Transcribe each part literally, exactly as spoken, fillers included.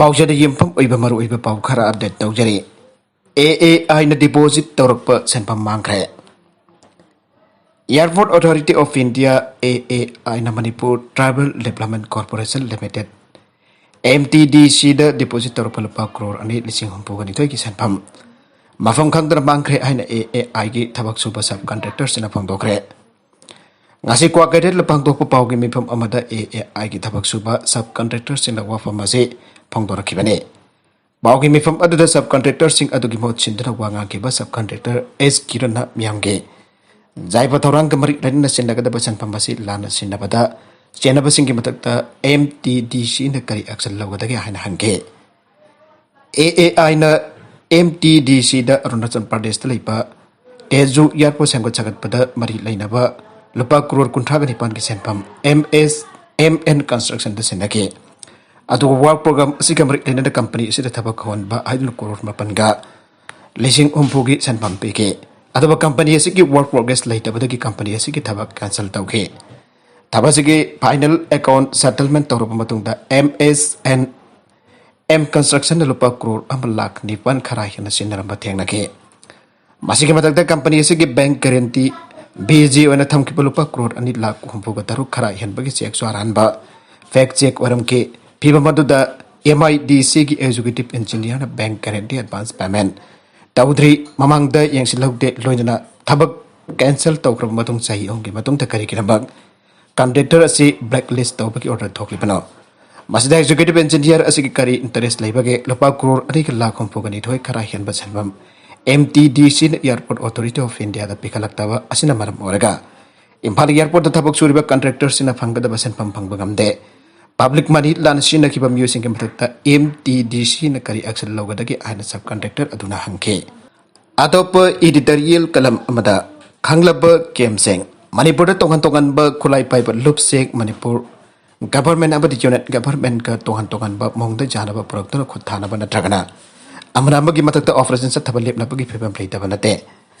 ꯄꯥꯎꯖꯦꯜꯗ ꯌꯨꯝꯐꯝ ꯑꯣꯏꯕ ꯃꯔꯨꯑꯣꯏꯕ ꯄꯥꯎ ꯈꯔ ꯑꯞꯗꯦꯠ ꯇꯧꯖꯔꯤ꯫ ꯑꯦ ꯑꯦ ꯑꯥꯏꯅ ꯗꯤꯄꯣꯖꯤꯠ ꯇꯧꯔꯛꯄ ꯁꯦꯟꯐꯝ ꯃꯥꯡꯈ꯭ꯔꯦ꯫ Airport Authority of India, A A ꯑꯥꯏꯅ Manipur tribal development corporation limited, M T D ꯁꯤꯗ ꯗꯤꯄꯣꯖꯤꯠ ꯇꯧꯔꯛꯄ ꯂꯨꯄꯥ ꯀ꯭ꯔꯣꯔ ꯑꯅꯤ ꯂꯤꯁꯤꯡ ꯍꯨꯝꯐꯨꯒ ꯅꯤꯊꯣꯏꯒꯤ ꯁꯦꯟꯐꯝ ꯃꯐꯝ ꯈꯪꯗꯅ ꯃꯥꯡꯈ꯭ꯔꯦ ꯍꯥꯏꯅ ꯑꯦ ꯑꯦ ꯑꯥꯏꯒꯤ ꯊꯕꯛ ꯁꯨꯕ ꯁꯕ ꯀꯟꯇ꯭ꯔꯦꯛꯇꯔꯁꯤꯡꯅ ꯐꯣꯡꯗꯣꯛꯈ꯭ꯔꯦ꯫ ꯉꯁꯤ ꯀ꯭ꯋꯥꯀꯩꯊꯦꯜꯗ ꯄꯥꯡꯊꯣꯛꯄ ꯄꯥꯎꯒꯤ ꯃꯤꯐꯝ ꯑꯃꯗ ꯑꯦ ꯑꯦ ꯑꯥꯏꯒꯤ ꯊꯕꯛ ꯁꯨꯕ ꯁꯕ ꯀꯟꯇ꯭ꯔꯦꯛꯇꯔꯁꯤꯡꯅ ꯋꯥꯐꯝ ꯑꯁꯤ ꯐꯣꯡꯗꯣꯔꯛꯈꯤꯕꯅꯤ꯫ ꯄꯥꯎꯒꯤ ꯃꯤꯐꯝ ꯑꯗꯨꯗ ꯁꯕ ꯀꯟꯇ꯭ꯔꯦꯛꯇꯔꯁꯤꯡ ꯑꯗꯨꯒꯤ ꯃꯍꯨꯠ ꯁꯤꯟꯗꯨꯅ ꯋꯥ ꯉꯥꯡꯈꯤꯕ ꯁꯕ ꯀꯟꯇ꯭ꯔꯦꯛꯇꯔ ꯑꯦꯁ ꯀꯤꯔꯟꯅ ꯃꯤꯌꯥꯝꯒꯤ ꯌꯥꯏꯐ ꯊꯧꯔꯥꯡꯒ ꯃꯔꯤ ꯂꯩꯅꯅ ꯁꯤꯟꯅꯒꯗꯕ ꯁꯦꯟꯐꯝ ꯑꯁꯤ ꯂꯥꯟꯅ ꯁꯤꯟꯅꯕꯗ ꯆꯦꯟꯅꯕꯁꯤꯡꯒꯤ ꯃꯊꯛꯇ ꯑꯦꯝ ꯇꯤ ꯗꯤ ꯁꯤꯅ ꯀꯔꯤ ꯑꯦꯛꯁꯟ ꯂꯧꯒꯗꯒꯦ ꯍꯥꯏꯅ ꯍꯪꯈꯤ꯫ ꯑꯦ ꯑꯦ ꯑꯥꯏꯅ ꯑꯦꯝ ꯇꯤ ꯗꯤ ꯁꯤꯗ ꯑꯔꯨꯅꯥꯆꯜ ꯄ꯭ꯔꯗꯦꯁꯇ ꯂꯩꯕ ꯇꯦꯖꯨ ꯑꯦꯌꯔꯄꯣꯔꯠ ꯁꯦꯝꯒꯠ ꯁꯥꯒꯠꯄꯗ ꯃꯔꯤ ꯂꯩꯅꯕ ꯂꯨꯄꯥ ꯀ꯭ꯔꯣꯔ ꯀꯨꯟꯊ꯭ꯔꯥꯒ ꯅꯤꯄꯥꯟꯒꯤ ꯁꯦꯟꯐꯝ ꯑꯦꯝ ꯑꯦꯁ ꯑꯦꯝ ꯑꯦꯟ ꯀꯟꯁꯇ꯭ꯔꯛꯁꯟꯗ ꯁꯤꯟꯅꯈꯤ꯫ ꯑꯗꯨꯒ ꯋꯥꯔꯛ ꯄ꯭ꯔꯣꯒ꯭ꯔꯥꯝ ꯑꯁꯤꯒ ꯃꯔꯤ ꯂꯩꯅꯅ ꯀꯝꯄꯅꯤ ꯑꯁꯤꯗ ꯊꯕꯛ ꯀꯧꯍꯟꯕ ꯍꯥꯏꯗꯨꯅ ꯀ꯭ꯔꯣꯔ ꯃꯥꯄꯟꯒ ꯂꯤꯁꯤꯡ ꯍꯨꯝꯐꯨꯒꯤ ꯁꯦꯟꯐꯝ ꯄꯤꯈꯤ꯫ ꯑꯗꯨꯒ ꯀꯝꯄꯅꯤ ꯑꯁꯤꯒꯤ ꯋꯥꯔꯛ ꯄ꯭ꯔꯣꯒ꯭ꯔꯦꯁ ꯂꯩꯇꯕꯗꯒꯤ ꯀꯝꯄꯅꯤ ꯑꯁꯤꯒꯤ ꯊꯕꯛ ꯀꯦꯟꯁꯦꯜ ꯇꯧꯈꯤ꯫ ꯊꯕꯛ ꯑꯁꯤꯒꯤ ꯐꯥꯏꯅꯦꯜ ꯑꯦꯀꯥꯎꯟ ꯁꯦꯇꯜꯃꯦꯟ ꯇꯧꯔꯕ ꯃꯇꯨꯡꯗ ꯑꯦꯝ ꯑꯦꯁ ꯑꯦꯟ ꯑꯦꯝ ꯀꯟꯁꯇ꯭ꯔꯛꯁꯟꯅ ꯂꯨꯄꯥ ꯀ꯭ꯔꯣꯔ ꯑꯃ ꯂꯥꯈ ꯅꯤꯄꯥꯟ ꯈꯔ ꯍꯦꯟꯅ ꯁꯤꯟꯅꯔꯝꯕ ꯊꯦꯡꯅꯈꯤ꯫ ꯃꯁꯤꯒꯤ ꯃꯊꯛꯇ ꯀꯝꯄꯅꯤ ꯑꯁꯤꯒꯤ ꯕꯦꯡꯛ ꯒꯥꯔꯦꯟꯇꯤ ꯕꯤ ꯖꯤ ꯑꯣꯏꯅ ꯊꯝꯈꯤꯕ ꯂꯨꯄꯥ ꯀ꯭ꯔꯣꯔ ꯑꯅꯤ ꯂꯥꯈ ꯍꯨꯝꯐꯨꯒ ꯇꯔꯨꯛ ꯈꯔ ꯍꯦꯟꯕꯒꯤ ꯆꯦꯛꯁꯨ ꯑꯔꯥꯟꯕ ꯐꯦꯛ ꯆꯦꯛ ꯑꯣꯏꯔꯝꯈꯤ꯫ ꯐꯤꯕꯝ ꯑꯗꯨꯗ ꯑꯦꯝ ꯑꯥꯏ ꯗꯤ ꯁꯤꯒꯤ ꯑꯦꯛꯖꯤꯀ꯭ꯌꯨꯇꯤꯚ ꯏꯟꯖꯤꯅꯤꯌꯔꯅ ꯕꯦꯡꯛ ꯒꯥꯔꯦꯟꯇꯤ ꯑꯦꯗꯚꯥꯟꯁ ꯄꯦꯃꯦꯟ ꯇꯧꯗ꯭ꯔꯤ, ꯃꯃꯥꯡꯗ ꯌꯦꯡꯁꯤꯜꯍꯧꯗꯦ, ꯂꯣꯏꯅꯅ ꯊꯕꯛ ꯀꯦꯟꯁꯦꯜ ꯇꯧꯈ꯭ꯔꯕ ꯃꯇꯨꯡ ꯆꯍꯤ ꯑꯍꯨꯝꯒꯤ ꯃꯇꯨꯡꯗ ꯀꯔꯤꯒꯤꯗꯃꯛ ꯀꯟꯇ꯭ꯔꯦꯛꯇꯔ ꯑꯁꯤ ꯕ꯭ꯂꯦꯛ ꯂꯤꯁ ꯇꯧꯕꯒꯤ ꯑꯣꯔꯗꯔ ꯊꯣꯛꯂꯤꯕꯅꯣ? ꯃꯁꯤꯗ ꯑꯦꯛꯖꯤꯀ꯭ꯌꯨꯇꯤꯚ ꯏꯟꯖꯤꯅꯤꯌꯔ ꯑꯁꯤꯒꯤ ꯀꯔꯤ ꯏꯟꯇꯔꯦꯁ ꯂꯩꯕꯒꯦ? ꯂꯨꯄꯥ ꯀ꯭ꯔꯣꯔ ꯑꯅꯤꯒ ꯂꯥꯈ ꯍꯨꯝꯐꯨꯒ ꯅꯤꯊꯣꯏ ꯈꯔ ꯍꯦꯟꯕ ꯁꯦꯟꯐꯝ ꯑꯦꯝ ꯇꯤ ꯗꯤ ꯁꯤꯅ ꯑꯦꯌꯔꯄꯣꯔꯠ ꯑꯣꯊꯣꯔꯤꯇꯤ ꯑꯣꯐ ꯏꯟꯗꯤꯌꯥꯗ ꯄꯤꯈꯠꯂꯛꯇꯕ ꯑꯁꯤꯅ ꯃꯔꯝ ꯑꯣꯏꯔꯒ ꯏꯝꯐꯥꯜ ꯑꯦꯌꯔꯄꯣꯔꯠꯇ ꯊꯕꯛ ꯁꯨꯔꯤꯕ ꯀꯟꯇ꯭ꯔꯦꯛꯇꯔꯁꯤꯡꯅ ꯐꯪꯒꯗꯕ ꯁꯦꯟꯐꯝ ꯐꯪꯕ ꯉꯝꯗꯦ꯫ ꯄꯕ꯭ꯂꯤꯛ ꯃꯅꯤ ꯂꯥꯟꯅ ꯁꯤꯖꯤꯟꯅꯈꯤꯕ ꯃꯤꯑꯣꯏꯁꯤꯡꯒꯤ ꯃꯊꯛꯇ ꯑꯦꯝ ꯇꯤ ꯗꯤ ꯁꯤꯅ ꯀꯔꯤ ꯑꯦꯛꯁꯟ ꯂꯧꯒꯗꯒꯦ ꯍꯥꯏꯅ ꯁꯕ ꯀꯟꯇ꯭ꯔꯦꯛꯇꯔ ꯑꯗꯨꯅ ꯍꯪꯈꯤ꯫ ꯑꯇꯣꯞꯄ ꯏꯗꯤꯇꯣꯔꯤꯌꯦꯜ ꯀꯂꯝ ꯑꯃꯗ ꯈꯪꯂꯕ ꯀꯦꯝꯁꯤꯡ, ꯃꯅꯤꯄꯨꯔꯗ ꯇꯣꯉꯥꯟ ꯇꯣꯉꯥꯟꯕ ꯈꯨꯠꯂꯥꯏ ꯄꯥꯏꯕ ꯂꯨꯞꯁꯤꯡ ꯃꯅꯤꯄꯨꯔ ꯒꯚꯔꯟꯃꯦꯟꯠ ꯑꯃꯗꯤ ꯌꯨꯅꯤꯠ ꯒꯚꯔꯟꯃꯦꯟꯠꯀ ꯇꯣꯉꯥꯟ ꯇꯣꯉꯥꯟꯕ ꯃꯑꯣꯡꯗ ꯌꯥꯅꯕ ꯄꯨꯔꯛꯇꯨꯅ ꯈꯨꯠ ꯊꯥꯅꯕ ꯅꯠꯇ꯭ꯔꯒꯅ ꯑꯃꯅ ꯑꯃꯒꯤ ꯃꯊꯛꯇ ꯑꯣꯄꯔꯦꯁꯟ ꯆꯠꯊꯕ ꯂꯦꯞꯅꯕꯒꯤ ꯐꯤꯕꯝ ꯂꯩꯇꯕ ꯅꯠꯇꯦ꯫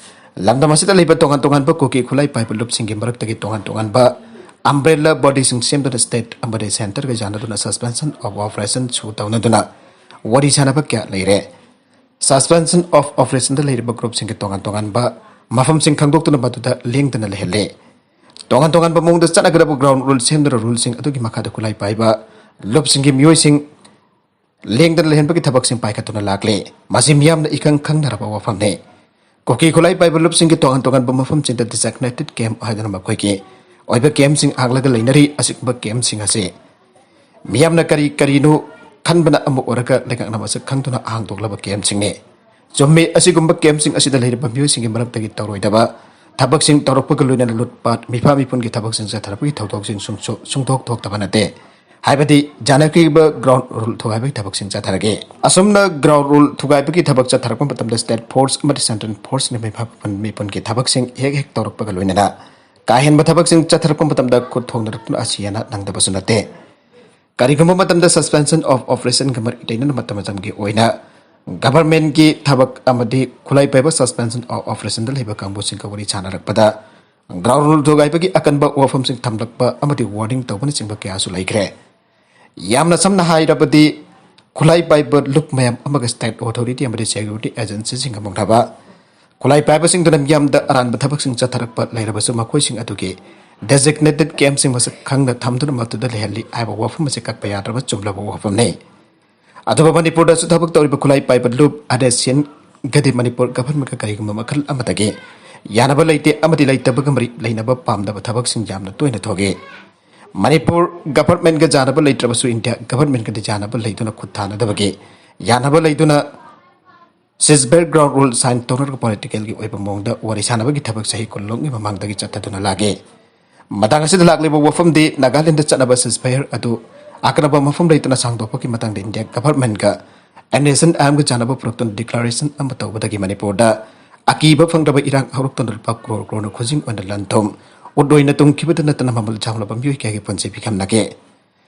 ꯂꯝꯗꯝ ꯑꯁꯤꯗ ꯂꯩꯕ ꯇꯣꯉꯥꯟ ꯇꯣꯉꯥꯟꯕ ꯀꯨꯀꯤ ꯈꯨꯠꯂꯥꯏ ꯄꯥꯏꯕ ꯂꯨꯞꯁꯤꯡꯒꯤ ꯃꯔꯛꯇꯒꯤ ꯇꯣꯉꯥꯟ ꯇꯣꯉꯥꯟꯕ ꯑꯝꯕ꯭ꯔꯦꯂꯥ ꯕꯣꯗꯤꯁꯤꯡ ꯁꯦꯝꯗꯨꯅ ꯁ꯭ꯇꯦꯠ ꯑꯃꯗꯤ ꯁꯦꯟꯇꯔꯒ ꯌꯥꯅꯗꯨꯅ ꯁꯁꯄꯦꯟꯁꯟ ꯑꯣꯐ ꯑꯣꯄꯔꯦꯁꯟꯁꯨ ꯇꯧꯅꯗꯨꯅ ꯋꯥꯔꯤ ꯁꯥꯅꯕ ꯀꯌꯥ ꯂꯩꯔꯦ꯫ ꯁꯁꯄꯦꯟꯁꯟ ꯑꯣꯐ ꯑꯣꯄꯔꯦꯁꯟꯗ ꯂꯩꯔꯤꯕ ꯒ꯭ꯔꯨꯞꯁꯤꯡꯒꯤ ꯇꯣꯉꯥꯟ ꯇꯣꯉꯥꯟꯕ ꯃꯐꯝꯁꯤꯡ ꯈꯪꯗꯣꯛꯇꯨꯅ ꯃꯗꯨꯗ ꯂꯦꯡꯗꯅ ꯂꯩꯍꯜꯂꯦ꯫ ꯇꯣꯉꯥꯟ ꯇꯣꯉꯥꯟꯕ ꯃꯑꯣꯡꯗ ꯆꯠꯅꯒꯗꯕ ꯒ꯭ꯔꯥꯎꯟ ꯔꯨꯜ ꯁꯦꯝꯗꯨꯅ ꯔꯨꯜꯁꯤꯡ ꯑꯗꯨꯒꯤ ꯃꯈꯥꯗ ꯈꯨꯠꯂꯥꯏ ꯄꯥꯏꯕ ꯂꯨꯞꯁꯤꯡꯒꯤ ꯃꯤꯑꯣꯏꯁꯤꯡ ꯂꯦꯡꯗꯅ ꯂꯩꯍꯟꯕꯒꯤ ꯊꯕꯛꯁꯤꯡ ꯄꯥꯏꯈꯠꯇꯨꯅ ꯂꯥꯛꯂꯤ꯫ ꯃꯁꯤ ꯃꯤꯌꯥꯝꯅ ꯏꯈꯪ ꯈꯪꯅꯔꯕ ꯋꯥꯐꯝꯅꯤ꯫ ꯀꯨꯀꯤ ꯈꯨꯠꯂꯥꯏ ꯄꯥꯏꯕ ꯂꯨꯞꯁꯤꯡꯒꯤ ꯇꯣꯉꯥꯟ ꯇꯣꯉꯥꯟꯕ ꯃꯐꯝꯁꯤꯡꯗ ꯗꯤꯖꯤꯒꯅꯦꯇꯦꯗ ꯀꯦꯝꯞ ꯍꯥꯏꯗꯨꯅ ꯃꯈꯣꯏꯒꯤ ꯑꯣꯏꯕ ꯀꯦꯝꯞꯁꯤꯡ ꯍꯥꯡꯂꯒ ꯂꯩꯅꯔꯤ꯫ ꯑꯁꯤꯒꯨꯝꯕ ꯀꯦꯝꯞꯁꯤꯡ ꯑꯁꯤ ꯃꯤꯌꯥꯝꯅ ꯀꯔꯤ ꯀꯔꯤꯅꯣ ꯈꯟꯕꯅ ꯑꯃ ꯑꯣꯏꯔꯒ ꯂꯩꯉꯥꯛꯅ ꯃꯁꯛ ꯈꯪꯗꯨꯅ ꯍꯥꯡꯗꯣꯛꯂꯕ ꯀꯦꯝꯞꯁꯤꯡꯅꯤ꯫ ꯆꯨꯝꯃꯤ, ꯑꯁꯤꯒꯨꯝꯕ ꯀꯦꯝꯞꯁꯤꯡ ꯑꯁꯤꯗ ꯂꯩꯔꯤꯕ ꯃꯤꯑꯣꯏꯁꯤꯡꯒꯤ ꯃꯔꯛꯇꯒꯤ ꯇꯧꯔꯣꯏꯗꯕ ꯊꯕꯛꯁꯤꯡ ꯇꯧꯔꯛꯄꯒ ꯂꯣꯏꯅꯅ ꯂꯨꯠꯄꯥꯠ, ꯃꯤꯐꯥ ꯃꯤꯄꯨꯟꯒꯤ ꯊꯕꯛꯁꯤꯡ ꯆꯠꯊꯔꯛꯄꯒꯤ ꯊꯧꯗꯣꯛꯁꯤꯡ ꯁꯨꯡꯁꯣ-, ꯁꯨꯡꯊꯣꯛ ꯊꯣꯛꯇꯕ ꯅꯠꯇꯦ꯫ ꯍꯥꯏꯕꯗꯤ ꯖꯥꯅꯀꯤꯕ ꯒ꯭ꯔꯥꯎꯟ ꯔꯨꯜ ꯊꯨꯒꯥꯏꯕꯒꯤ ꯊꯕꯛꯁꯤꯡ ꯆꯠꯊꯔꯛꯏ꯫ ꯑꯁꯨꯝꯅ ꯒ꯭ꯔꯥꯎꯟ ꯔꯨꯜ ꯊꯨꯒꯥꯏꯕꯒꯤ ꯊꯕꯛ ꯆꯠꯊꯔꯛꯄ ꯃꯇꯝꯗ ꯁ꯭ꯇꯦꯠ ꯐꯣꯔꯁ ꯑꯃꯗꯤ ꯁꯦꯟꯇ꯭ꯔꯦꯜ ꯐꯣꯔꯁꯅ ꯃꯤꯐꯥ ꯃꯤꯄꯨꯟꯒꯤ ꯊꯕꯛꯁꯤꯡ ꯍꯦꯛ ꯍꯦꯛ ꯇꯧꯔꯛꯄꯒ ꯂꯣꯏꯅꯅ ꯀꯥ ꯍꯦꯟꯕ ꯊꯕꯛꯁꯤꯡ ꯆꯠꯊꯔꯛꯄ ꯃꯇꯝꯗ ꯈꯨꯠ ꯊꯣꯡꯅꯔꯛꯇꯨꯅ ꯑꯁꯤ ꯑꯅꯥ ꯅꯪꯗꯕꯁꯨ ꯅꯠꯇꯦ꯫ ꯀꯔꯤꯒꯨꯝꯕ ꯃꯇꯝꯗ ꯁꯁꯄꯦꯟꯁꯟ ꯑꯣꯐ ꯑꯣꯄꯔꯦꯁꯟꯒ ꯃꯔꯤ ꯂꯩꯅꯅ ꯃꯇꯝ ꯃꯇꯝꯒꯤ ꯑꯣꯏꯅ ꯒꯚꯔꯟꯃꯦꯟꯠꯀꯤ ꯊꯕꯛ ꯑꯃꯗꯤ ꯈꯨꯠꯂꯥꯏ ꯄꯥꯏꯕ ꯁꯁꯄꯦꯟꯁꯟ ꯑꯣꯐ ꯑꯣꯄꯔꯦꯁꯟꯗ ꯂꯩꯕ ꯀꯥꯡꯕꯨꯁꯤꯡꯒ ꯋꯥꯔꯤ ꯁꯥꯅꯔꯛꯄꯗ ꯒ꯭ꯔꯥꯎꯟ ꯔꯨꯜ ꯊꯨꯒꯥꯏꯕꯒꯤ ꯑꯀꯟꯕ ꯋꯥꯐꯝꯁꯤꯡ ꯊꯝꯂꯛꯄ ꯑꯃꯗꯤ ꯋꯥꯔꯅꯤꯡ ꯇꯧꯕꯅꯆꯤꯡꯕ ꯀꯌꯥꯁꯨ ꯂꯩꯈ꯭ꯔꯦ꯫ ꯌꯥꯝꯅ ꯁꯝꯅ ꯍꯥꯏꯔꯕꯗꯤ ꯈꯨꯠꯂꯥꯏ ꯄꯥꯏꯕ ꯂꯨꯞ ꯃꯌꯥꯝ ꯑꯃꯒ ꯁ꯭ꯇꯦꯠ ꯑꯣꯊꯣꯔꯤꯇꯤ ꯑꯃꯗꯤ ꯁꯦꯀ꯭ꯌꯨꯔꯤꯇꯤ ꯑꯦꯖꯦꯟꯁꯤꯁꯤꯡꯒ ꯃꯨꯛꯅꯕ, ꯈꯨꯠꯂꯥꯏ ꯄꯥꯏꯕꯁꯤꯡꯗꯨꯅ ꯃꯤꯌꯥꯝꯗ ꯑꯔꯥꯟꯕ ꯊꯕꯛꯁꯤꯡ ꯆꯠꯊꯔꯛꯄ ꯂꯩꯔꯕꯁꯨ ꯃꯈꯣꯏꯁꯤꯡ ꯑꯗꯨꯒꯤ ꯗꯦꯖꯤꯒꯅꯦꯇꯦꯗ ꯀꯦꯝꯞꯁꯤꯡ ꯃꯁꯛ ꯈꯪꯅ ꯊꯝꯗꯨꯅ ꯃꯗꯨꯗ ꯂꯩꯍꯜꯂꯤ ꯍꯥꯏꯕ ꯋꯥꯐꯝ ꯑꯁꯤ ꯀꯛꯄ ꯌꯥꯗ꯭ꯔꯕ ꯆꯨꯝꯂꯕ ꯋꯥꯐꯝꯅꯤ꯫ ꯑꯗꯨꯕꯨ ꯃꯅꯤꯄꯨꯔꯗꯁꯨ ꯊꯕꯛ ꯇꯧꯔꯤꯕ ꯈꯨꯠꯂꯥꯏ ꯄꯥꯏꯕ ꯂꯨꯞ ꯑꯥꯔ ꯑꯦꯁ ꯁꯤ ꯑꯦꯟꯒꯗꯤ ꯃꯅꯤꯄꯨꯔ ꯒꯚꯔꯟꯃꯦꯟꯠꯀ ꯀꯔꯤꯒꯨꯝꯕ ꯃꯈꯜ ꯑꯃꯗꯒꯤ ꯌꯥꯅꯕ ꯂꯩꯇꯦ ꯑꯃꯗꯤ ꯂꯩꯇꯕꯒ ꯃꯔꯤ ꯂꯩꯅꯕ ꯄꯥꯝꯗꯕ ꯊꯕꯛꯁꯤꯡ ꯌꯥꯝꯅ ꯇꯣꯏꯅ ꯊꯣꯛꯏ꯫ ꯃꯅꯤꯄꯨꯔ ꯒꯚꯔꯟꯃꯦꯟꯠꯀ ꯌꯥꯅꯕ ꯂꯩꯇ꯭ꯔꯕꯁꯨ ꯏꯟꯗꯤꯌꯥ ꯒꯚꯔꯟꯃꯦꯟꯠꯀꯗꯤ ꯌꯥꯅꯕ ꯂꯩꯗꯨꯅ ꯈꯨꯠ ꯊꯥꯅꯗꯕꯒꯤ ꯌꯥꯅꯕ ꯂꯩꯗꯨꯅ ꯁꯤꯖꯐꯥꯌꯔ ꯒ꯭ꯔꯥꯎꯟ ꯔꯨꯜ ꯁꯥꯏꯟ ꯇꯧꯅꯔꯒ ꯄꯣꯂꯤꯇꯤꯀꯦꯜꯒꯤ ꯑꯣꯏꯕ ꯃꯑꯣꯡꯗ ꯋꯥꯔꯤ ꯁꯥꯅꯕꯒꯤ ꯊꯕꯛ ꯆꯍꯤ ꯀꯨꯟ ꯂꯣꯝꯒꯤ ꯃꯃꯥꯡꯗꯒꯤ ꯆꯠꯊꯗꯨꯅ ꯂꯥꯛꯂꯤ꯫ ꯃꯇꯥꯡ ꯑꯁꯤꯗ ꯂꯥꯛꯂꯤꯕ ꯋꯥꯐꯝꯗꯤ ꯅꯥꯒꯥꯂꯦꯟꯗ ꯆꯠꯅꯕ ꯁꯤꯖꯐꯥꯌꯔ ꯑꯗꯨ ꯑꯀꯟꯅꯕ ꯃꯐꯝ ꯂꯩꯇꯅ ꯁꯥꯡꯗꯣꯛꯄꯒꯤ ꯃꯇꯥꯡꯗ ꯏꯟꯗꯤꯌꯥ ꯒꯚꯔꯟꯃꯦꯟꯠꯀ ꯑꯦꯟ ꯑꯦꯁ ꯑꯦꯟ ꯑꯥꯏ ꯑꯦꯝꯒ ꯆꯥꯟꯅꯕ ꯄꯨꯔꯛꯇꯨꯅ ꯗꯤꯀ꯭ꯂꯥꯔꯦꯁꯟ ꯑꯃ ꯇꯧꯕꯗꯒꯤ ꯃꯅꯤꯄꯨꯔꯗ ꯑꯀꯤꯕ ꯐꯪꯗ꯭ꯔꯕ ꯏꯔꯥꯡ ꯍꯧꯔꯛꯇꯨꯅ ꯂꯨꯄꯥ ꯀ꯭ꯔꯣꯔ ꯀ꯭ꯔꯣꯔꯅ ꯈꯨꯖꯤꯡ ꯑꯣꯏꯅ ꯂꯟ ꯊꯨꯝ ꯎꯠ ꯑꯣꯏꯅ ꯇꯨꯡꯈꯤꯕꯇ ꯅꯠꯇꯅ ꯃꯃꯜ ꯌꯥꯝꯂꯕ ꯃꯤꯑꯣꯏ ꯀꯌꯥꯒꯤ ꯄꯨꯟꯁꯤ ꯄꯤꯈꯝꯅꯈꯤ꯫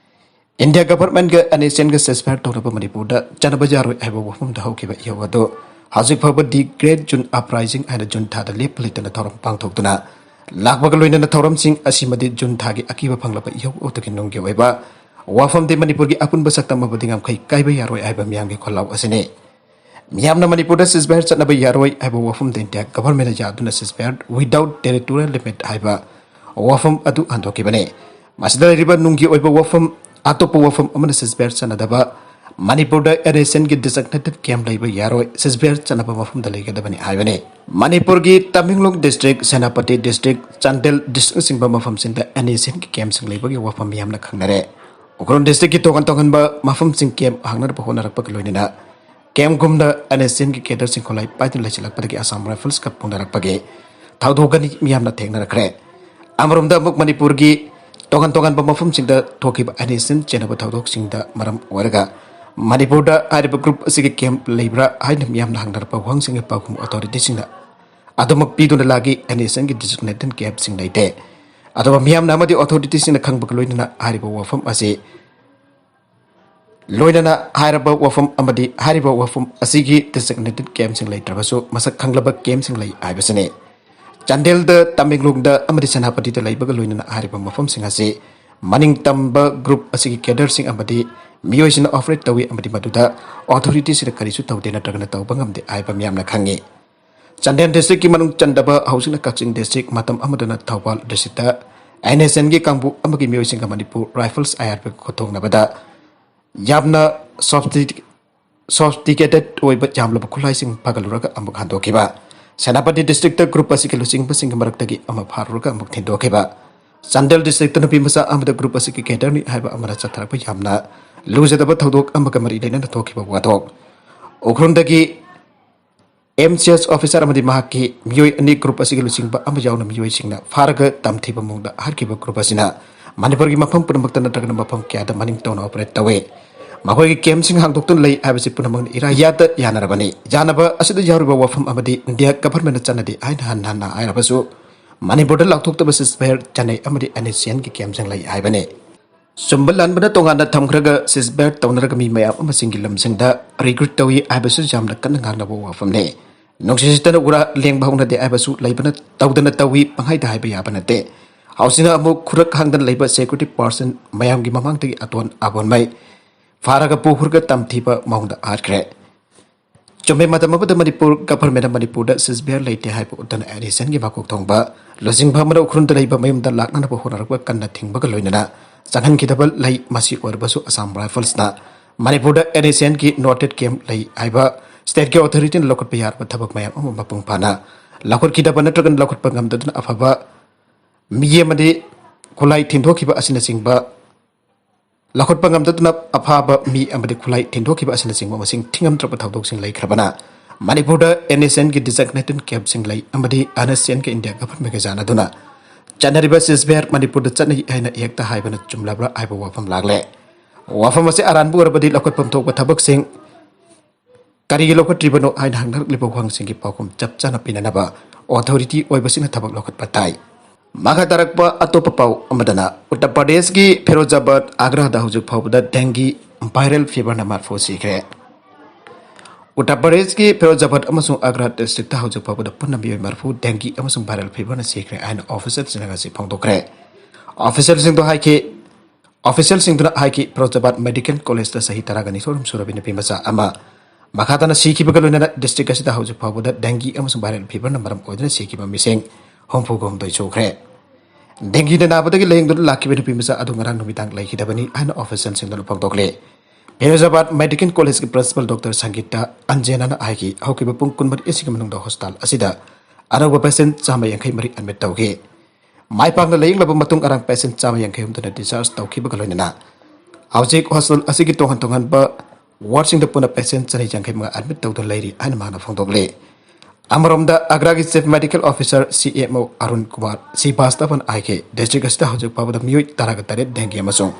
ꯏꯟꯗꯤꯌꯥ ꯒꯚꯔꯟꯃꯦꯟꯠꯀ ꯑꯦꯟ ꯑꯦꯁ ꯑꯦꯟꯒ ꯁꯤꯖꯐꯥꯌꯔ ꯇꯧꯅꯕ ꯃꯅꯤꯄꯨꯔꯗ ꯆꯠꯅꯕ ꯌꯥꯔꯣꯏ ꯍꯥꯏꯕ ꯋꯥꯐꯝꯗ ꯍꯧꯈꯤꯕ ꯏꯍꯧ ꯑꯗꯨ ꯍꯧꯖꯤꯛ ꯐꯥꯎꯕ ꯗꯤ ꯒ꯭ꯔꯦꯠ ꯖꯨꯟ ꯑꯞꯔꯥꯏꯖꯤꯡ ꯍꯥꯏꯅ ꯖꯨꯟ ꯊꯥꯗ ꯂꯦꯞꯄ ꯂꯩꯇꯅ ꯊꯧꯔꯝ ꯄꯥꯡꯊꯣꯛꯇꯨꯅ ꯂꯥꯛꯄꯒ ꯂꯣꯏꯅꯅ ꯊꯧꯔꯝꯁꯤꯡ ꯑꯁꯤꯃꯗꯤ ꯖꯨꯟ ꯊꯥꯒꯤ ꯑꯀꯤꯕ ꯐꯪꯂꯕ ꯏꯍꯧ ꯑꯗꯨꯒꯤ ꯅꯨꯡꯒꯤ ꯑꯣꯏꯕ ꯋꯥꯐꯝꯗꯤ ꯃꯅꯤꯄꯨꯔꯒꯤ ꯑꯄꯨꯟꯕ ꯁꯛꯇꯝ ꯑꯃꯗꯤ ꯉꯝꯈꯩ ꯀꯥꯏꯕ ꯌꯥꯔꯣꯏ ꯍꯥꯏꯕ ꯃꯤꯌꯥꯝꯒꯤ ꯈꯣꯜꯂꯥꯎ ꯑꯁꯤꯅꯤ꯫ ꯃꯤꯌꯥꯝꯅ ꯃꯅꯤꯄꯨꯔꯗ ceasefire ꯆꯠꯅꯕ ꯌꯥꯔꯣꯏ ꯍꯥꯏꯕ ꯋꯥꯐꯝꯗ ꯏꯟꯗꯤꯌꯥ ꯒꯚꯔꯟꯃꯦꯟꯅ ꯌꯥꯗꯨꯅ ceasefire without territorial limit ꯍꯥꯏꯕ ꯋꯥꯐꯝ ꯑꯗꯨ ꯍꯟꯗꯣꯛꯈꯤꯕꯅꯤ꯫ ꯃꯁꯤꯗ ꯂꯩꯔꯤꯕ ꯅꯨꯡꯒꯤ ꯑꯣꯏꯕ ꯋꯥꯐꯝ, ꯑꯇꯣꯞꯄ ꯋꯥꯐꯝ ꯑꯃꯅ ceasefire ꯆꯠꯅꯗꯕ, ꯃꯅꯤꯄꯨꯔꯗ NSCNꯒꯤ designated camp ꯂꯩꯕ ꯌꯥꯔꯣꯏ, ceasefire ꯆꯠꯅꯕ ꯃꯐꯝꯗ ꯂꯩꯒꯗꯕꯅꯤ ꯍꯥꯏꯕꯅꯤ꯫ ꯃꯅꯤꯄꯨꯔꯒꯤ ꯇꯃꯦꯡꯂꯣꯡ district, ꯁꯦꯅꯥꯄꯇꯤ district, ꯆꯥꯟꯗꯦꯜ districtꯅꯆꯤꯡꯕ ꯃꯐꯝꯁꯤꯡꯗ NSCNꯒꯤ campꯁꯤꯡ ꯂꯩꯕꯒꯤ ꯋꯥꯐꯝ ꯃꯤꯌꯥꯝꯅ ꯈꯪꯅꯔꯦ꯫ ꯎꯈ꯭ꯔꯨꯜ districtꯀꯤ ꯇꯣꯉꯥꯟ ꯇꯣꯉꯥꯟꯕ ꯃꯐꯝꯁꯤꯡ camp ꯍꯥꯡꯅꯅꯕ ꯍꯣꯠꯅꯔꯛꯄꯒ ꯂꯣꯏꯅꯅ campꯒꯨꯝꯅ NSCNꯒꯤ cadreꯁꯤꯡ ꯈꯣꯂꯥꯏ ꯄꯥꯏꯗꯨꯅ ꯂꯩꯁꯤꯜꯂꯛꯄꯗꯒꯤ Assam Riflesꯀ ꯄꯨꯅꯔꯛꯄꯒꯤ ꯊꯧꯗꯣꯛ ꯑꯅꯤ ꯃꯤꯌꯥꯝꯅ ꯊꯦꯡꯅꯔꯛꯈ꯭ꯔꯦ꯫ ꯑꯃꯔꯣꯝꯗ ꯑꯃꯨꯛ ꯃꯅꯤꯄꯨꯔꯒꯤ ꯇꯣꯉꯥꯟ ꯇꯣꯉꯥꯟꯕ ꯃꯐꯝꯁꯤꯡꯗ ꯊꯣꯛꯈꯤꯕ NSCN ꯆꯦꯟꯅꯕ ꯊꯧꯗꯣꯛꯁꯤꯡꯗ ꯃꯔꯝ ꯑꯣꯏꯔꯒ ꯃꯅꯤꯄꯨꯔꯗ ꯍꯥꯏꯔꯤꯕ group ꯑꯁꯤꯒꯤ camp ꯂꯩꯕ꯭ꯔꯥ ꯍꯥꯏꯅ ꯃꯤꯌꯥꯝꯅ ꯍꯪꯅꯔꯛꯄ ꯋꯥꯍꯪꯁꯤꯡꯒꯤ ꯄꯥꯎꯈꯨꯝ authorityꯁꯤꯡꯅ ꯑꯗꯨꯃꯛ ꯄꯤꯗꯨꯅ ꯂꯥꯛꯏ꯫ NSCNꯒꯤ designated campꯁꯤꯡ ꯂꯩꯇꯦ꯫ ꯑꯗꯨꯒ ꯃꯤꯌꯥꯝꯅ ꯑꯃꯗꯤ authorityꯁꯤꯡꯅ ꯈꯪꯕꯒ ꯂꯣꯏꯅꯅ ꯍꯥꯏꯔꯤꯕ ꯋꯥꯐꯝ ꯑꯁꯤ ꯂꯣꯏꯅꯅ ꯍꯥꯏꯔꯕ ꯋꯥꯐꯝ ꯑꯃꯗꯤ ꯍꯥꯏꯔꯤꯕ ꯋꯥꯐꯝ ꯑꯁꯤꯒꯤ designated campꯁꯤꯡ ꯂꯩꯇ꯭ꯔꯕꯁꯨ ꯃꯁꯛ ꯈꯪꯂꯕ campꯁꯤꯡ ꯂꯩ ꯍꯥꯏꯕꯁꯤꯅꯤ꯫ ꯆꯥꯟꯗꯦꯜꯗ, ꯇꯃꯦꯡꯂꯣꯡꯗ ꯑꯃꯗꯤ ꯁꯦꯅꯥꯄꯇꯤꯗ ꯂꯩꯕꯒ ꯂꯣꯏꯅꯅ ꯍꯥꯏꯔꯤꯕ ꯃꯐꯝꯁꯤꯡ ꯑꯁꯤ ꯃꯅꯤꯡ ꯇꯝꯕ group ꯑꯁꯤꯒꯤ cadreꯁꯤꯡ ꯑꯃꯗꯤ ꯃꯤꯑꯣꯏꯁꯤꯡꯅ operate ꯇꯧꯏ ꯑꯃꯗꯤ ꯃꯗꯨꯗ authorityꯁꯤꯡꯅ ꯀꯔꯤꯁꯨ ꯇꯧꯗꯦ ꯅꯠꯇ꯭ꯔꯒꯅ ꯇꯧꯕ ꯉꯝꯗꯦ ꯍꯥꯏꯕ ꯃꯤꯌꯥꯝꯅ ꯈꯪꯏ꯫ ꯆꯥꯟꯗꯦꯜ districtꯀꯤ ꯃꯅꯨꯡ ꯆꯟꯗꯕ, ꯍꯧꯖꯤꯛꯅ ꯀꯛꯆꯤꯡ district, ꯃꯇꯝ ꯑꯃꯗꯅ ꯊꯧꯕꯥꯜ districtꯇ NSCNꯒꯤ ꯀꯥꯡꯕꯨ ꯑꯃꯒꯤ ꯃꯤꯑꯣꯏꯁꯤꯡꯒ ꯃꯅꯤꯄꯨꯔ Rifles, IRPꯒ ꯈꯨꯠꯊꯣꯛꯅꯕꯗ ꯌꯥꯝꯅ sophistic-, sophisticated ꯑꯣꯏꯕ ꯌꯥꯝꯂꯕ ꯈꯨꯠꯂꯥꯏꯁꯤꯡ ꯐꯥꯒꯠꯂꯨꯔꯒ ꯑꯃꯨꯛ ꯍꯟꯗꯣꯛꯈꯤꯕ꯫ ꯁꯦꯅꯥꯄꯇꯤ districtꯇ group ꯑꯁꯤꯒꯤ ꯂꯨꯆꯤꯡꯕꯁꯤꯡꯒꯤ ꯃꯔꯛꯇꯒꯤ ꯑꯃ ꯐꯥꯔꯨꯔꯒ ꯑꯃꯨꯛ ꯊꯤꯟꯗꯣꯛꯈꯤꯕ꯫ ꯆꯥꯟꯗꯦꯜ districtꯇ ꯅꯨꯄꯤ ꯃꯆꯥ ꯑꯃꯗ group ꯑꯁꯤꯒꯤ cadreꯅꯤ ꯍꯥꯏꯕ ꯑꯃꯅ ꯆꯠꯊꯔꯛꯄ ꯌꯥꯝꯅ ꯂꯨꯖꯗꯕ ꯊꯧꯗꯣꯛ ꯑꯃꯒ ꯃꯔꯤ ꯂꯩꯅꯅ ꯊꯣꯛꯈꯤꯕ ꯋꯥꯊꯣꯛ꯫ ꯎꯈ꯭ꯔꯨꯜꯗꯒꯤ MCS officer ꯑꯃꯗꯤ ꯃꯍꯥꯛꯀꯤ ꯃꯤꯑꯣꯏ ꯑꯅꯤ group ꯑꯁꯤꯒꯤ ꯂꯨꯆꯤꯡꯕ ꯑꯃ ꯌꯥꯎꯅ ꯃꯤꯑꯣꯏꯁꯤꯡꯅ ꯐꯥꯔꯒ ꯇꯝꯊꯤꯕ ꯃꯑꯣꯡꯗ ꯍꯥꯠꯈꯤꯕ group ꯑꯁꯤꯅ ꯃꯅꯤꯄꯨꯔꯒꯤ ꯃꯐꯝ ꯄꯨꯝꯅꯃꯛꯇ ꯅꯠꯇ꯭ꯔꯒꯅ ꯃꯐꯝ ꯀꯌꯥꯗ ꯃꯅꯤꯡ ꯇꯧꯅ operate ꯇꯧꯏ꯫ ꯃꯈꯣꯏꯒꯤ campꯁꯤꯡ ꯍꯥꯡꯗꯣꯛꯇꯨꯅ ꯂꯩ ꯍꯥꯏꯕꯁꯤ ꯄꯨꯝꯅꯃꯛꯅ ꯏꯔꯥ ꯌꯥꯗ ꯌꯥꯅꯔꯕꯅꯤ꯫ ꯌꯥꯅꯕ ꯑꯁꯤꯗ ꯌꯥꯎꯔꯤꯕ ꯋꯥꯐꯝ ꯑꯃꯗꯤ ꯏꯟꯗꯤꯌꯥ ꯒꯚꯔꯟꯃꯦꯟꯅ ꯆꯠꯅꯗꯦ ꯍꯥꯏꯅ ꯍꯟꯅ ꯍꯟꯅ ꯍꯥꯏꯔꯕꯁꯨ ꯃꯅꯤꯄꯨꯔꯗ ꯂꯥꯎꯊꯣꯛꯇꯕ ceasefire ꯆꯠꯅꯩ ꯑꯃꯗꯤ NSCNꯒꯤ campꯁꯤꯡ ꯂꯩ ꯍꯥꯏꯕꯅꯤ꯫ ꯆꯨꯝꯕ ꯂꯥꯟꯕꯅ ꯇꯣꯉꯥꯟꯅ ꯊꯝꯈ꯭ꯔꯒ ceasefire ꯇꯧꯅꯔꯒ ꯃꯤ ꯃꯌꯥꯝ ꯑꯃꯁꯤꯡꯒꯤ ꯂꯝꯁꯤꯡꯗ recruit ꯇꯧꯏ ꯍꯥꯏꯕꯁꯨ ꯌꯥꯝꯅ ꯀꯟꯅ ꯉꯥꯡꯅꯕ ꯋꯥꯐꯝꯅꯤ꯫ ꯅꯨꯡꯁꯤꯠꯇꯅ ꯎꯔꯥ ꯂꯦꯡꯕ ꯍꯧꯅꯗꯦ ꯍꯥꯏꯕꯁꯨ ꯂꯩꯕꯅ ꯇꯧꯗꯅ ꯇꯧꯏ, ꯄꯪꯍꯥꯏꯗ ꯍꯥꯏꯕ ꯌꯥꯕ ꯅꯠꯇꯦ꯫ ꯍꯧꯖꯤꯛꯅ ꯑꯃꯨꯛ ꯈꯨꯔꯛ ꯍꯥꯡꯗꯅ ꯂꯩꯕ security person ꯃꯌꯥꯝꯒꯤ ꯃꯃꯥꯡꯗꯒꯤ ꯑꯇꯣꯟ ꯑꯕꯣꯟꯃꯩ ꯐꯥꯔꯒ ꯄꯨꯈ꯭ꯔꯒ ꯇꯝꯊꯤꯕ ꯃꯑꯣꯡꯗ ꯍꯥꯠꯈ꯭ꯔꯦ꯫ ꯆꯨꯝꯃꯦ, ꯃꯇꯝ ꯑꯃꯗ ꯃꯅꯤꯄꯨꯔ government ꯃꯅꯤꯄꯨꯔꯗ ceasefire ꯂꯩꯇꯦ ꯍꯥꯏꯕ ꯎꯠꯇꯅ N S C N ꯒꯤ ꯃꯀꯣꯛ ꯊꯣꯡꯕ ꯂꯨꯆꯤꯡꯕ ꯑꯃꯅ ꯎꯈ꯭ꯔꯨꯜꯗ ꯂꯩꯕ ꯃꯌꯨꯝꯗ ꯂꯥꯛꯅꯅꯕ ꯍꯣꯠꯅꯔꯛꯄ ꯀꯟꯅ ꯊꯤꯡꯕꯒ ꯂꯣꯏꯅꯅ ꯆꯪꯍꯟꯈꯤꯗꯕ ꯂꯩ꯫ ꯃꯁꯤ ꯑꯣꯏꯔꯕꯁꯨ Assam Rifles ꯅ ꯃꯅꯤꯄꯨꯔꯗ N S C N ꯒꯤ noted camp ꯂꯩ ꯍꯥꯏꯕ state ꯀꯤ authority ꯅ ꯂꯧꯈꯠꯄ ꯌꯥꯔꯕ ꯊꯕꯛ ꯃꯌꯥꯝ ꯑꯃ ꯃꯄꯨꯡ ꯐꯥꯅ ꯂꯧꯈꯠꯈꯤꯗꯕ ꯅꯠꯇ꯭ꯔꯒꯅ ꯂꯧꯈꯠꯄ ꯉꯝꯗꯗꯨꯅ ꯑꯐꯕ ꯃꯤ ꯑꯃꯗꯤ ꯈꯨꯠꯂꯥꯏ ꯊꯤꯟꯗꯣꯛꯈꯤꯕ ꯑꯁꯤꯅꯆꯤꯡꯕ ꯂꯧꯈꯠꯄ ꯉꯝꯗꯗꯨꯅ ꯑꯐꯥꯕ ꯃꯤ ꯑꯃꯗꯤ ꯈꯨꯠꯂꯥꯏ ꯊꯤꯟꯗꯣꯛꯈꯤꯕ ꯑꯁꯤꯅꯆꯤꯡꯕ ꯃꯁꯤꯡ ꯊꯤꯉꯝꯗ꯭ꯔꯕ ꯊꯧꯗꯣꯛꯁꯤꯡ ꯂꯩꯈ꯭ꯔꯕꯅ ꯃꯅꯤꯄꯨꯔꯗ N S C N ꯒꯤ designated camp ꯁꯤꯡ ꯂꯩ ꯑꯃꯗꯤ N S C N ꯒ India government ꯒ ꯌꯥꯅꯗꯨꯅ ꯆꯠꯅꯔꯤꯕ ceasefire ꯃꯅꯤꯄꯨꯔꯗ ꯆꯠꯅꯩ ꯍꯥꯏꯅ ꯍꯦꯛꯇ ꯍꯥꯏꯕꯅ ꯆꯨꯝꯂꯕ꯭ꯔꯥ ꯍꯥꯏꯕ ꯋꯥꯐꯝ ꯂꯥꯛꯂꯦ꯫ ꯋꯥꯐꯝ ꯑꯁꯤ ꯑꯔꯥꯟꯕ ꯑꯣꯏꯔꯕꯗꯤ ꯂꯧꯈꯠꯐꯝ ꯊꯣꯛꯄ ꯊꯕꯛꯁꯤꯡ ꯀꯔꯤꯒꯤ ꯂꯧꯈꯠꯇ꯭ꯔꯤꯕꯅꯣ ꯍꯥꯏꯅ ꯍꯪꯅꯔꯛꯂꯤꯕ ꯋꯥꯍꯪꯁꯤꯡꯒꯤ ꯄꯥꯎꯈꯨꯝ ꯆꯞ ꯆꯥꯅ ꯄꯤꯅꯅꯕ authority ꯑꯣꯏꯕꯁꯤꯡꯅ ꯊꯕꯛ ꯂꯧꯈꯠꯄ ꯇꯥꯏ꯫ ꯃꯈꯥ ꯇꯥꯔꯛꯄ ꯑꯇꯣꯞꯄ ꯄꯥꯎ ꯑꯃꯗꯅ ꯎꯠꯇꯔ ꯄ꯭ꯔꯗꯦꯁꯀꯤ ꯐꯤꯔꯣꯖꯥꯕꯥꯗ ꯑꯒ꯭ꯔꯥꯗ ꯍꯧꯖꯤꯛ ꯐꯥꯎꯕꯗ dengue viral fever ꯅ ꯃꯔꯐꯨ ꯁꯤꯈ꯭ꯔꯦ꯫ ꯎꯠꯇꯔ ꯄ꯭ꯔꯗꯦꯁꯀꯤ ꯐꯤꯔꯣꯖꯥꯕꯥꯗ ꯑꯃꯁꯨꯡ ꯑꯒ꯭ꯔꯥ district ꯇ ꯍꯧꯖꯤꯛ ꯐꯥꯎꯕꯗ ꯄꯨꯟꯅ ꯃꯤꯑꯣꯏ ꯃꯔꯐꯨ dengue ꯑꯃꯁꯨꯡ viral fever ꯅ ꯁꯤꯈ꯭ꯔꯦ ꯍꯥꯏꯅ official ꯁꯤꯡꯅ ꯉꯁꯤ ꯐꯣꯡꯗꯣꯛꯈ꯭ꯔꯦ꯫ Official ꯁꯤꯡꯗꯨ ꯍꯥꯏꯈꯤ, Official ꯁꯤꯡꯗꯨꯅ ꯍꯥꯏꯈꯤ, ꯐꯤꯔꯣꯖꯥꯕꯥꯗ Medical College ꯇ ꯆꯍꯤ ꯇꯔꯥꯒ ꯅꯤꯊꯣꯏ ꯁꯨꯔꯕꯤ ꯅꯨꯄꯤ ꯃꯆꯥ ꯑꯃ ꯃꯈꯥ ꯇꯥꯅ ꯁꯤꯈꯤꯕꯒ ꯂꯣꯏꯅꯅ district ꯑꯁꯤꯗ ꯍꯧꯖꯤꯛ ꯐꯥꯎꯕꯗ dengue ꯑꯃꯁꯨꯡ viral fever ꯅ ꯃꯔꯝ ꯑꯣꯏꯗꯨꯅ ꯁꯤꯈꯤꯕ ꯃꯤꯁꯤꯡ ꯍꯨꯝꯐꯨꯒ ꯍꯨꯝꯗꯣꯏ ꯁꯨꯈ꯭ꯔꯦ꯫ Dengue ꯅ ꯅꯥꯕꯗꯒꯤ ꯂꯥꯌꯦꯡꯗꯨꯅ ꯂꯥꯛꯈꯤꯕ ꯅꯨꯄꯤ ꯃꯆꯥ ꯑꯗꯨ ꯉꯔꯥꯡ ꯅꯨꯃꯤꯗꯥꯡ ꯂꯩꯈꯤꯗꯕꯅꯤ ꯍꯥꯏꯅ official ꯁꯤꯡꯗꯨꯅ ꯐꯣꯡꯗꯣꯛꯂꯤ꯫ ꯐꯤꯔꯣꯖꯥꯕꯥꯗ Medical College ꯀꯤ principal doctor ꯁꯪꯒꯤꯇꯥ ꯑꯟꯖꯦꯅꯥꯅ ꯍꯥꯏꯈꯤ, ꯍꯧꯈꯤꯕ ꯄꯨꯡ ꯀꯨꯟꯃꯔꯤ ꯑꯁꯤꯒꯤ ꯃꯅꯨꯡꯗ hospital ꯑꯁꯤꯗ ꯑꯅꯧꯕ patient ꯆꯥꯝꯃ ꯌꯥꯡꯈꯩ ꯃꯔꯤ admit ꯇꯧꯈꯤ꯫ ꯃꯥꯏ ꯄꯥꯛꯅ ꯂꯥꯌꯦꯡꯂꯕ ꯃꯇꯨꯡ ꯑꯔꯥꯡ patient ꯆꯥꯝꯃ ꯌꯥꯡꯈꯩ ꯍꯨꯝꯗꯣꯏꯅ discharge ꯇꯧꯈꯤꯕꯒ ꯂꯣꯏꯅꯅ ꯍꯧꯖꯤꯛ hospital ꯑꯁꯤꯒꯤ ꯇꯣꯉꯥꯟ ꯇꯣꯉꯥꯟꯕ ward ꯁꯤꯡꯗ ꯄꯨꯟꯅ patient ꯆꯅꯤ ꯌꯥꯡꯈꯩ ꯃꯉꯥ admit ꯇꯧꯗꯨꯅ ꯂꯩꯔꯤ ꯍꯥꯏꯅ ꯃꯍꯥꯛꯅ ꯐꯣꯡꯗꯣꯛꯂꯤ꯫ ꯑꯃꯔꯣꯝꯗ ꯑꯒ꯭ꯔꯥꯒꯤ Chief Medical Officer, C M O, Arun Kumar ꯁ꯭ꯔꯤꯕꯥꯁꯇꯕꯅ ꯍꯥꯏꯈꯤ, district ꯑꯁꯤꯗ ꯍꯧꯖꯤꯛ ꯐꯥꯎꯕꯗ ꯃꯤꯑꯣꯏ ꯇꯔꯥꯒ ꯇꯔꯦꯠ dengue ꯑꯃꯁꯨꯡ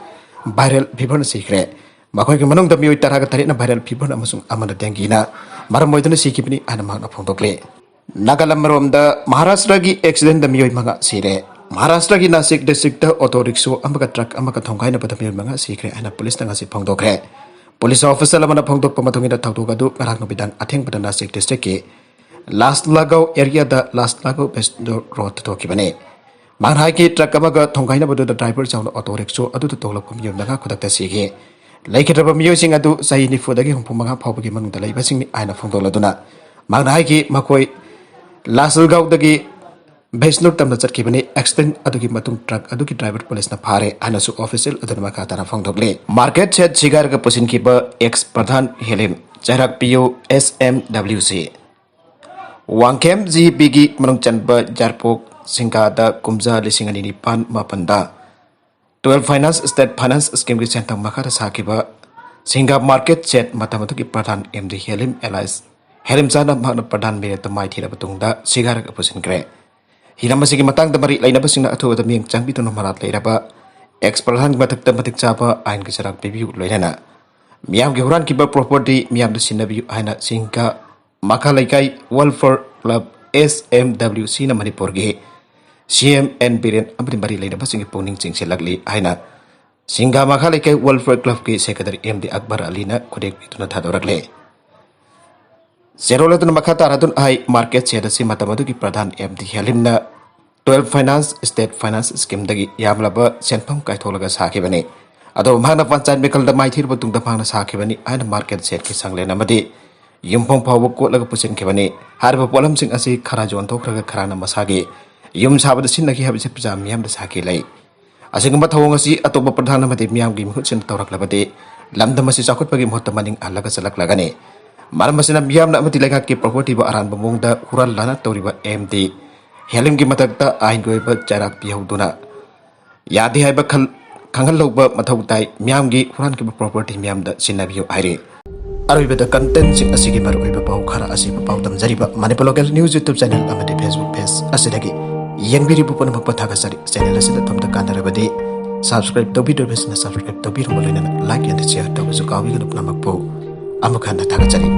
viral fever ꯅ ꯁꯤꯈ꯭ꯔꯦ꯫ ꯃꯈꯣꯏꯒꯤ ꯃꯅꯨꯡꯗ ꯃꯤꯑꯣꯏ ꯇꯔꯥꯒ ꯇꯔꯦꯠꯅ viral fever ꯑꯃꯁꯨꯡ ꯑꯃꯅ dengue ꯅ ꯃꯔꯝ ꯑꯣꯏꯗꯨꯅ ꯁꯤꯈꯤꯕꯅꯤ ꯍꯥꯏꯅ ꯃꯍꯥꯛꯅ ꯐꯣꯡꯗꯣꯛꯂꯤ꯫ ꯅꯥꯒꯥꯂꯝ ꯃꯔꯣꯝꯗ ꯃꯍꯥꯔꯥꯁꯇ꯭ꯔꯒꯤ accident ꯗ ꯃꯤꯑꯣꯏ ꯃꯉꯥ ꯁꯤꯔꯦ꯫ ꯃꯍꯥꯔꯥꯁꯇ꯭ꯔꯒꯤ ꯅꯥꯁꯤꯛ district ꯇ auto rickshaw ꯑꯃꯒ truck ꯑꯃꯒ ꯊꯣꯝꯒꯥꯏꯅꯕꯗ ꯃꯤꯑꯣꯏ ꯃꯉꯥ ꯁꯤꯈ꯭ꯔꯦ ꯍꯥꯏꯅ police ꯅ ꯉꯁꯤ ꯐꯣꯡꯗꯣꯛꯈ꯭ꯔꯦ꯫ Police official ꯑꯃꯅ ꯐꯣꯡꯗꯣꯛꯄ ꯃꯇꯨꯡ ꯏꯟꯅ ꯊꯧꯗꯣꯛ ꯑꯗꯨ ꯉꯔꯥꯡ ꯅꯨꯃꯤꯗꯥꯡ ꯑꯊꯦꯡꯕꯗ ꯅꯥꯁꯤꯛ district ꯀꯤ ꯂꯥꯁ ꯂꯥꯒꯧ ꯑꯦꯔꯤꯌꯥꯗ ꯂꯥꯁ ꯂꯥꯒꯧ ꯕꯦꯁꯅꯨꯔ ꯔꯣꯗꯇ ꯊꯣꯛꯈꯤꯕꯅꯤ꯫ ꯃꯍꯥꯛꯅ ꯍꯥꯏꯈꯤ, ꯇ꯭ꯔꯛ ꯑꯃꯒ ꯊꯣꯡꯒꯥꯏꯅꯕꯗꯨꯗ ꯗ꯭ꯔꯥꯏꯚꯔ ꯌꯥꯎꯅ ꯑꯣꯇꯣ ꯔꯤꯛꯁꯣ ꯑꯗꯨꯗ ꯇꯣꯡꯂꯛꯄ ꯃꯤꯑꯣꯏ ꯃꯉꯥ ꯈꯨꯗꯛꯇ ꯁꯤꯈꯤ꯫ ꯂꯩꯈꯤꯗ꯭ꯔꯕ ꯃꯤꯑꯣꯏꯁꯤꯡ ꯑꯗꯨ ꯆꯍꯤ ꯅꯤꯐꯨꯗꯒꯤ ꯍꯨꯝꯐꯨ ꯃꯉꯥ ꯐꯥꯎꯕꯒꯤ ꯃꯅꯨꯡꯗ ꯂꯩꯕꯁꯤꯡꯅꯤ ꯍꯥꯏꯅ ꯐꯣꯡꯗꯣꯛꯂꯗꯨꯅ, ꯃꯍꯥꯛꯅ ꯍꯥꯏꯈꯤ, ꯃꯈꯣꯏ ꯂꯥꯁꯜꯒꯥꯎꯗꯒꯤ ꯕꯩꯁꯅꯨꯔ ꯇꯝꯅ ꯆꯠꯈꯤꯕꯅꯤ꯫ ꯑꯦꯛꯁꯤꯗꯦꯟ ꯑꯗꯨꯒꯤ ꯃꯇꯨꯡ ꯇ꯭ꯔꯛ ꯑꯗꯨꯒꯤ ꯗ꯭ꯔꯥꯏꯚꯔ ꯄꯨꯂꯤꯁꯅ ꯐꯥꯔꯦ ꯍꯥꯏꯅꯁꯨ ꯑꯣꯐꯤꯁꯤꯌꯦꯜ ꯑꯗꯨꯅ ꯃꯈꯥ ꯇꯥꯅ ꯐꯣꯡꯗꯣꯛꯂꯤ꯫ ꯃꯥꯔꯀꯦꯠ ꯁꯦꯠ ꯁꯤꯒꯥꯏꯔꯒ ꯄꯨꯁꯤꯟꯈꯤꯕ ꯑꯦꯛꯁ ꯄ꯭ꯔꯙꯥꯟ ꯍꯦꯂꯤꯝ, ꯆꯩꯔꯥꯛꯄꯤꯌꯨ, ꯑꯦꯁ ꯑꯦꯝ ꯗꯕ꯭ꯂꯤꯎ ꯁꯤ꯫ ꯋꯥꯡꯈꯦꯝ ꯖꯤ ꯄꯤꯒꯤ ꯃꯅꯨꯡ ꯆꯟꯕ ꯌꯥꯏꯔꯤꯄꯣꯛ ꯁꯤꯡꯒꯥꯗ ꯀꯨꯝꯖꯥ ꯂꯤꯁꯤꯡ ꯑꯅꯤ ꯅꯤꯄꯥꯟ ꯃꯥꯄꯟꯗ ꯇ꯭ꯋꯦꯜꯐ ꯐꯥꯏꯅꯥꯟꯁ ꯁ꯭ꯇꯦꯠ ꯐꯥꯏꯅꯥꯟꯁ ꯁ꯭ꯀꯤꯝꯒꯤ ꯁꯦꯟꯊꯪ ꯃꯈꯥꯗ ꯁꯥꯈꯤꯕ ꯁꯤꯡꯒꯥ ꯃꯥꯔꯀꯦꯠ ꯁꯦꯠ ꯃꯇꯝ ꯑꯗꯨꯒꯤ ꯄ꯭ꯔꯙꯥꯟ ꯑꯦꯝ ꯗꯤ ꯍꯦꯂꯤꯝ ꯑꯦꯂꯥꯏꯁ ꯍꯦꯂꯤꯝꯆꯥꯅ ꯃꯍꯥꯛꯅ ꯄ꯭ꯔꯙꯥꯟ ꯃꯦꯌꯔꯗ ꯃꯥꯏꯊꯤꯔꯕ ꯇꯨꯡꯗ ꯁꯤꯒꯥꯏꯔꯒ ꯄꯨꯁꯤꯟꯈ꯭ꯔꯦ꯫ ꯍꯤꯔꯝ ꯑꯁꯤꯒꯤ ꯃꯇꯥꯡꯗ ꯃꯔꯤ ꯂꯩꯅꯕꯁꯤꯡꯅ ꯑꯊꯨꯕꯗ ꯃꯤꯠꯌꯦꯡ ꯆꯪꯕꯤꯗꯨꯅ ꯃꯔꯥꯜ ꯂꯩꯔꯕ ꯑꯦꯛꯁ ꯄ꯭ꯔꯙꯥꯟꯒꯤ ꯃꯊꯛꯇ ꯃꯇꯤꯛ ꯆꯥꯕ ꯑꯥꯏꯟꯒꯤ ꯆꯩꯔꯥꯛ ꯄꯤꯕꯤꯌꯨ, ꯂꯣꯏꯅꯅ ꯃꯤꯌꯥꯝꯒꯤ ꯍꯨꯔꯥꯟꯈꯤꯕ ꯄ꯭ꯔꯣꯄꯔꯇꯤ ꯃꯤꯌꯥꯝꯗ ꯁꯤꯟꯅꯕꯤꯌꯨ ꯍꯥꯏꯅ ꯁꯤꯡꯒꯥ ꯃꯈꯥ ꯂꯩꯀꯥꯏ ꯋꯦꯜꯐꯤꯌꯔ ꯀ꯭ꯂꯕ, ꯑꯦꯁ ꯑꯦꯝ ꯗꯕ꯭ꯂꯤꯎ ꯁꯤꯅ ꯃꯅꯤꯄꯨꯔꯒꯤ ꯁꯤ ꯑꯦꯝ ꯑꯦꯟ ꯕꯤꯔꯦꯟ ꯑꯃꯗꯤ ꯃꯔꯤ ꯂꯩꯅꯕꯁꯤꯡꯒꯤ ꯄꯨꯛꯅꯤꯡ ꯆꯤꯡꯁꯤꯜꯂꯛꯂꯤ ꯍꯥꯏꯅ ꯁꯤꯡꯒꯥ ꯃꯈꯥ ꯂꯩꯀꯥꯏ ꯋꯦꯜꯐꯤꯌꯔ ꯀ꯭ꯂꯕꯀꯤ ꯁꯦꯀ꯭ꯔꯦꯇꯔꯤ ꯑꯦꯝ ꯗꯤ ꯑꯛꯕꯔ ꯑꯂꯤꯅ ꯈꯨꯗꯦꯛ ꯄꯤꯗꯨꯅ ꯊꯥꯗꯣꯔꯛꯂꯦ꯫ ꯆꯦꯔꯣꯜ ꯑꯗꯨꯅ ꯃꯈꯥ ꯇꯥꯔꯗꯨꯅ ꯍꯥꯏ, ꯃꯥꯔꯀꯦꯠ ꯁꯦꯠ ꯑꯁꯤ ꯃꯇꯝ ꯑꯗꯨꯒꯤ ꯄ꯭ꯔꯙꯥꯟ ꯑꯦꯝ ꯗꯤ ꯍꯦꯂꯤꯝꯅ ꯇ꯭ꯋꯦꯜꯐ ꯐꯥꯏꯅꯥꯟꯁ ꯁ꯭ꯇꯦꯠ ꯐꯥꯏꯅꯥꯟꯁ ꯁ꯭ꯀꯤꯝꯗꯒꯤ ꯌꯥꯝꯂꯕ ꯁꯦꯟꯐꯝ ꯀꯥꯏꯊꯣꯛꯂꯒ ꯁꯥꯈꯤꯕꯅꯤ꯫ ꯑꯗꯨꯕꯨ ꯃꯍꯥꯛꯅ ꯄꯟꯆꯥꯌꯠ ꯃꯤꯈꯜꯗ ꯃꯥꯏꯊꯤꯔꯕ ꯇꯨꯡꯗ ꯃꯍꯥꯛꯅ ꯁꯥꯈꯤꯕꯅꯤ ꯍꯥꯏꯅ ꯃꯥꯔꯀꯦꯠ ꯁꯦꯠꯀꯤ ꯁꯪꯂꯦꯟ ꯑꯃꯗꯤ ꯌꯨꯝꯐꯝ ꯐꯥꯎꯕ ꯀꯣꯠꯂꯒ ꯄꯨꯁꯤꯟꯈꯤꯕꯅꯤ꯫ ꯍꯥꯏꯔꯤꯕ ꯄꯣꯠꯂꯝꯁꯤꯡ ꯑꯁꯤ ꯈꯔ ꯌꯣꯟꯊꯣꯛꯈ꯭ꯔꯒ ꯈꯔꯅ ꯃꯁꯥꯒꯤ ꯌꯨꯝ ꯁꯥꯕꯗ ꯁꯤꯖꯤꯟꯅꯈꯤ ꯍꯥꯏꯕꯁꯤ ꯄ꯭ꯔꯖꯥ ꯃꯤꯌꯥꯝꯗ ꯁꯥꯈꯤ ꯂꯩ꯫ ꯑꯁꯤꯒꯨꯝꯕ ꯊꯧꯑꯣꯡ ꯑꯁꯤ ꯑꯇꯣꯞꯄ ꯄ꯭ꯔꯙꯥꯟ ꯑꯃꯗꯤ ꯃꯤꯌꯥꯝꯒꯤ ꯃꯤꯍꯨꯠꯁꯤꯡꯅ ꯇꯧꯔꯛꯂꯕꯗꯤ ꯂꯝꯗꯝ ꯑꯁꯤ ꯆꯥꯎꯈꯠꯄꯒꯤ ꯃꯍꯨꯠꯇ ꯃꯅꯤꯡ ꯍꯜꯂꯒ ꯆꯠꯂꯛꯂꯒꯅꯤ꯫ ꯃꯔꯝ ꯑꯁꯤꯅ ꯃꯤꯌꯥꯝꯅ ꯑꯃꯗꯤ ꯂꯩꯉꯥꯛꯀꯤ ꯄ꯭ꯔꯣꯄꯔꯇꯤꯕꯨ ꯑꯔꯥꯟꯕ ꯃꯑꯣꯡꯗ ꯍꯨꯔꯥꯟ ꯂꯥꯟꯅ ꯇꯧꯔꯤꯕ ꯑꯦꯝ ꯗꯤ ꯍꯦꯂꯤꯝꯒꯤ ꯃꯊꯛꯇ ꯑꯥꯏꯟꯒꯤ ꯑꯣꯏꯕ ꯆꯩꯔꯥꯛ ꯄꯤꯍꯧꯗꯨꯅ ꯌꯥꯗꯦ ꯍꯥꯏꯕ ꯈꯜ-, ꯈꯪꯍꯜꯍꯧꯕ ꯃꯊꯧ ꯇꯥꯏ꯫ ꯃꯤꯌꯥꯝꯒꯤ ꯍꯨꯔꯥꯟꯈꯤꯕ ꯄ꯭ꯔꯣꯄꯔꯇꯤ ꯃꯤꯌꯥꯝꯗ ꯁꯤꯟꯅꯕꯤꯌꯨ ꯍꯥꯏꯔꯤ꯫ ꯑꯔꯣꯏꯕꯗ ꯀꯟꯇꯦꯟꯁꯤꯡ ꯑꯁꯤꯒꯤ ꯃꯔꯨꯑꯣꯏꯕ ꯄꯥꯎ ꯈꯔ ꯑꯁꯤꯕꯨ ꯄꯥꯎ ꯇꯝꯖꯔꯤꯕ Manipur local news YouTube channel ꯑꯃꯗꯤ ꯐꯦꯁꯕꯨꯛ ꯄꯦꯖ ꯑꯁꯤꯗꯒꯤ ꯌꯦꯡꯕꯤꯔꯤꯕ ꯄꯨꯝꯅꯃꯛꯄꯨ ꯊꯥꯒꯠꯆꯔꯤ꯫ ꯆꯦꯅꯦꯜ ꯑꯁꯤꯗ ꯊꯝꯗ ꯀꯥꯟꯅꯔꯕꯗꯤ ꯁꯕꯁꯀ꯭ꯔꯥꯏꯕ ꯇꯧꯕꯤꯗ꯭ꯔꯤꯕꯁꯤꯡꯅ ꯁꯕꯁꯀ꯭ꯔꯥꯏꯕ ꯇꯧꯕꯤꯔꯝꯕ, ꯂꯣꯏꯅꯅ ꯂꯥꯏꯛ ꯑꯦꯟ ꯁꯤꯌꯔ ꯇꯧꯕꯁꯨ ꯀꯥꯎꯕꯤꯒꯅꯨ꯫ ꯄꯨꯝꯅꯃꯛꯄꯨ ꯑꯃꯨꯛ ꯍꯟꯅ ꯊꯥꯒꯠꯆꯔꯤ꯫